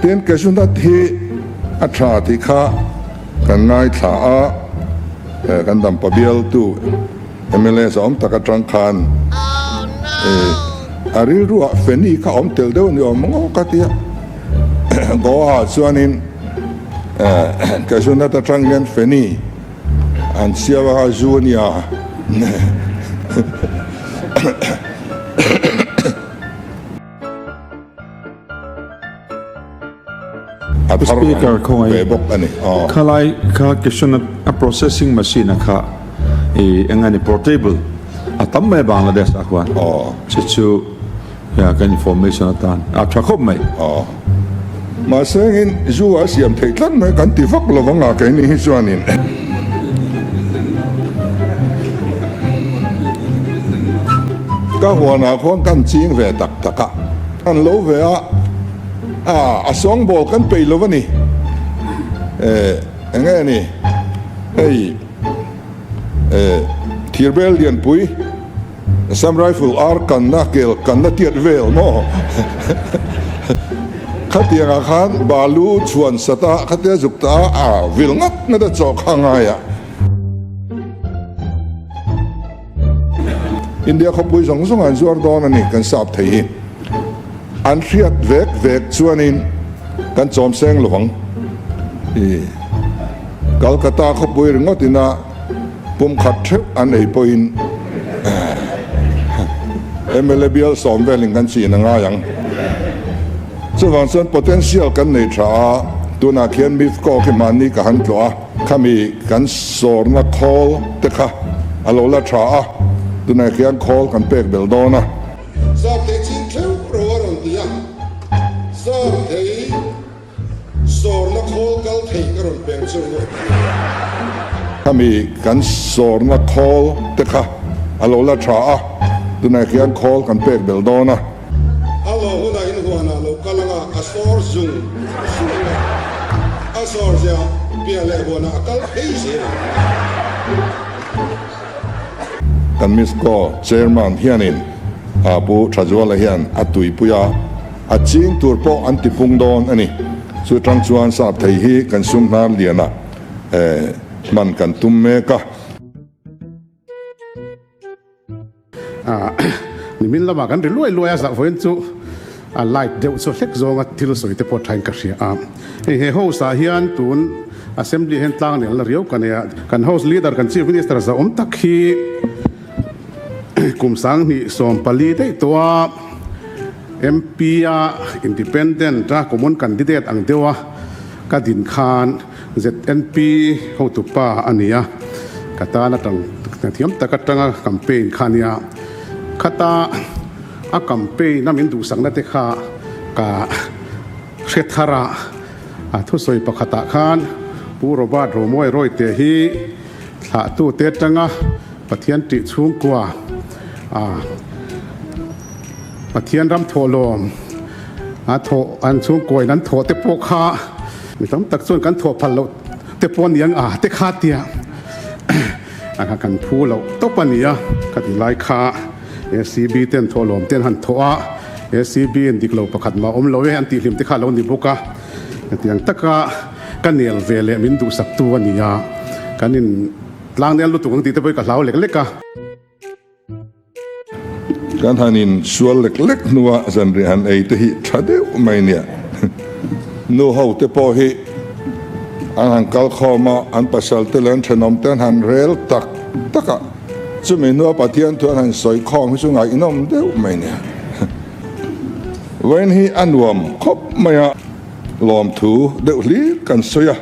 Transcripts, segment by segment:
Tin, cashew nut hi a tha tih kha kan ngaithla a, kan dampa bialtu mla zawm tak atang khan a rilruah Feni kha awm tel deuh a ni awm maw ka ti a. Goa ah chuanin cashew nut atang hian Feni An siam a zu a nia. A thar Speaker khawngaih ve bawk a ni. Khalai kha question a processing machine a kha i eng a ni portable a tam mai Bangladesh ah khuan chu chu Ya kan information atan a tha khawp mai. Aw. Mahse engin zu a siam theih tlat mai kan ti vak lo vang a keini hi chuanin. Ka huanah khuan kan ching ve tak tak a, kan lo ve a, a a sawngbawl kan peih lo a ni. Eh enge ni hei eh thirbel lianpui. Assam Rifle ar kanna kel kanna tiat vel maw? Khatiangah khan balu chhuan sat a, khatia zuk ta a, a vil ngat ngat a chaw kha ngai a. India khawpui zawng zawng an zuar dawn a ni kan sap thei hi. An hriat vek vek chuanin kan chawm seng lo ang. Calcutta khawpui ringawt ina Pum khat theuh an ei pawhin mla bial sawm velin kan chin a ngai ang. Chuvang chuan potential kan nei tha a, tunah khian MIFCO khi mahni ka han tlawh a, khami kan sawrna khawl te kha a lo la tha a, tunah khian khawl kan pek belh dawn a. Sap thei chin theuh ro a rawn ti a, sap thei. Sawrna khawl kal thei ka rawn peng chu ringawt a ni. Khami kan sawrna khawl te kha a lo la tha a, tunah khian khawl kan pek belh dawn a. A lo hunah in huanah lo kal anga a sawr zung zung a, a sawr zia piah leh huanah a kal phei zel ang. Kan Misco Chairman hianin Pu Thazuala hian a tuipui a. A ching tur pawh an ti pung dawn a ni. Chu tang chuan sap thei hi kan sum hnar lianah hman kan tum mek a. Nimin lamah kan ri luai luai a, zah vawiin chu a light deuh chu hlek zawnga thil sawi te pawh thain ka hria a. Hei he house ah hian tun assembly hian tlang nel na riau ka nei a, kan house leader kan chief minister zahawm tak hi kum 2014 daih tawh a. MP a Independent a common candidate ang deuh a ka din khan ZNP hotupa a ni a, ka tan atang thiam tak atanga campaign kha a nia. Khata a campaign a min duhsakna te kha ka hre thar a, a thusawi pakhatah khan Pu Robert Romawi Rawite hi thlahtute atanga Pathian tih chhungkua a Pathian ram thawhlawm a thawh an chhungkuain an thawh te pawh kha mi tam tak chuan kan thawh phal loh te pawh a ni ang a te kha tia a kha kan phu loh tawp a ni a ka ti lai kha ACB ten thawhlawm ten han thawh a ACB in dik lo pakhat mah awm lo e an tih hlim te kha a lo ni bawk a hetiang taka ka nel ve leh min duhsak tu a ni a kan in Tlang nel lutuk ang tih te pawh hi ka hlau lek lek a. Kan han in sual lek lek hnua zanriah han ei te hi tha deuh mai nia. Nu ho te pawh hi an han kal khawm a, an pasal te leh an thenawm te an han rel tak tak a, chumi hnua Pathian thu an han sawi khawm hi chu ngaihnawm deuh mai nia. Vawiin hi a nuam khawp mai a, lawmthu deuh hlir kan sawi a.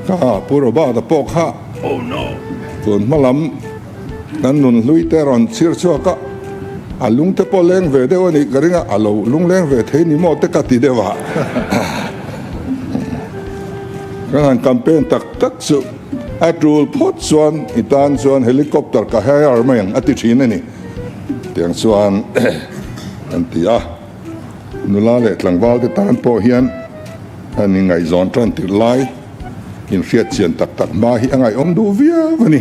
Ka Pu Robert-a pawh kha tun hma lam kan nun hlui te rawn chhir chhuak a, a lung te pawh leng ve deuh a nih ka ring a, a lo lung leng ve thei ni maw te ka ti deuh a. Kan han campaign tak tak chu a tul phawt chuan i tan chuan helicopter ka hire mai ang a ti thin a ni. Tiang chuan an ti a. Nula leh tlangval te tan pawh hian an ingaihzawn tan tirh lai inhriat chian tak tak hma hi a ngaihawm duh viau a ni.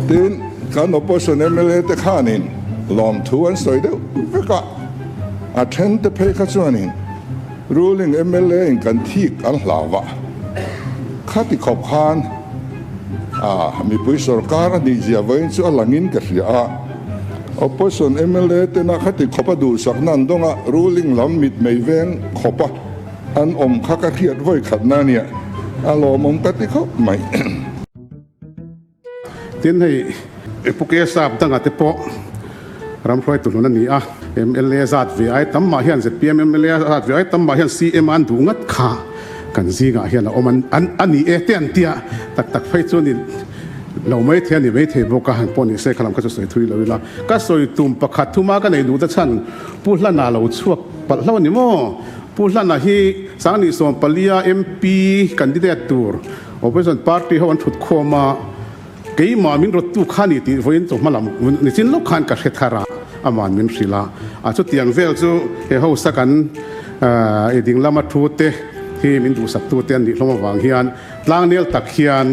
Tin, kan opposition mla te khanin lawmthu an sawi deuh vek a. A then te phei kha chuanin ruling mla in kan thik an hlau a, khati khawp khan a mipui sorkar a nih zia vawiin chu a langin ka hria a. Opposition mla tena khati khawp a duhsakna an dawng a, ruling lam mitmei veng khawp a an awm kha ka hriat vawi khatna a nia, a lawmawm ka ti khawp mai. Tin hei Puke Sap danga te pawh ramhruaitu hlun a ni a, mla zat ve ai tam mah hian zpm mla zat ve ai tam mah hian CM an duh ngat kha kan zingah hian a awm an a ni e te an tia tak tak phei chu ni lo mai thei a ni mai thei bawk a, han pawh ni se kha lam kha chu sawi thui lo ila. Ka sawi tum pakhat thuma ka nei duh ta chhan Pu Hlana lo chhuak palh hlauh a ni maw? Pu Hlana hi Sangni Sawmpalia MP candidate tur Opposition party ho an thut khawm a, keimah min rawttu kha ni tih vawiin chu hmalam nichin lawk khan ka hre thar a, aman min hrilh a, a chutiang vel chu he house a kan i ding lama thu te hi min duhsak tu te an nih hlawm avang hian tlangnel tak hian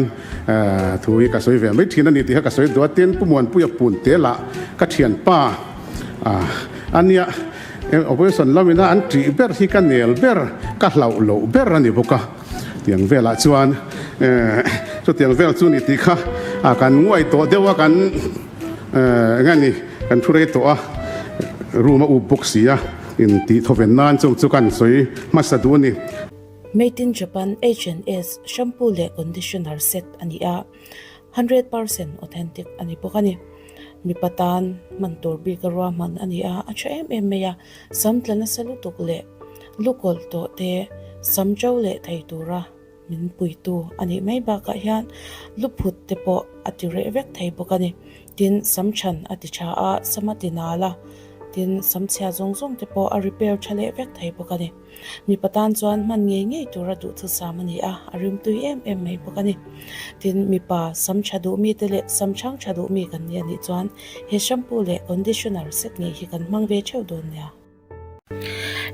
thu hi ka sawi ve mai thin a ni tih kha ka sawi duh a, tin Pu Muanpuia pun te lah ka thianpa a nia. Opposition lamina an tih ber hi ka nel ber, ka hlauh loh ber a ni bawk a. Tiang velah chuan chutiang vel chu ni tih kha kan nguai tawh deuh a, kan eng a ni, kan thu rei tawh a, room a up bawk si a, intih thawven nan chung chu kan sawi hmasa duh a ni. Made in Japan H&S shampoo leh conditioner set a ni a, 100% authentic a ni bawk a ni. Mipa tan hman tur bik a ruahman a ni a, a tha em em mai a, sam tla nasa lutuk leh lukawlh tawh te sam to leh thei tura min puitu a nih mai bakah hian luphut te pawh a ti reh vek thei bawk a ni. Tin, sam chhan a ti tha a, sam a ti nal a, tin sam chhia zawng zawng te pawh a repair tha leh vek thei bawk a ni. Mipa tan chuan hman ngei ngei tura duhthusam a ni a, a rimtui em em mai bawk a ni. Tin, mipa sam tha duh mite leh sam chhang tha duh mi kan ni a nih chuan he shampoo leh conditioner set ngei hi kan hmang ve theuh dawn nia.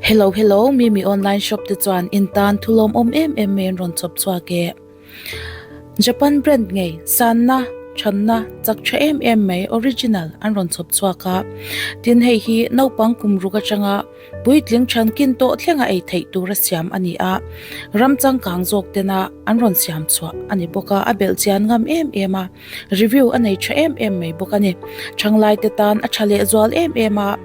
Hello hello, Mimi online shop te chuan in tan thu lawmawm em em mai an rawn chawp chhuak e. Japan brand ngei sanna, thanna, chak tha em em mai original an rawn chhawp chhuak a. Tin hei hi naupang kum ruk atanga puitling thankin tawh thlenga ei theih tura siam a ni a. Ram changkang zawk tena an rawn siam chhuah a ni bawk a, a belh chian ngam em em a, review a nei tha em em mai bawk a ni. Thanglai te tan a tha lehzual em em a,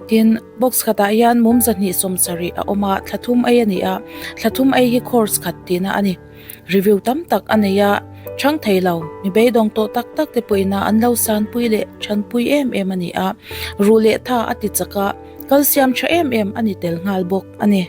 tin box khatah hian mum 270 a awm a, thla thum ei a ni a, thla thum ei hi course khat tihna a ni. Review tam tak a nei a, chhang thei lo, mi beidawng tawh tak tak te pawhin a an lo sanpui leh chhanpui em em a ni a, ruh leh tha a ti chak a, kalsiam tha em em a ni tel nghal bawk a ni.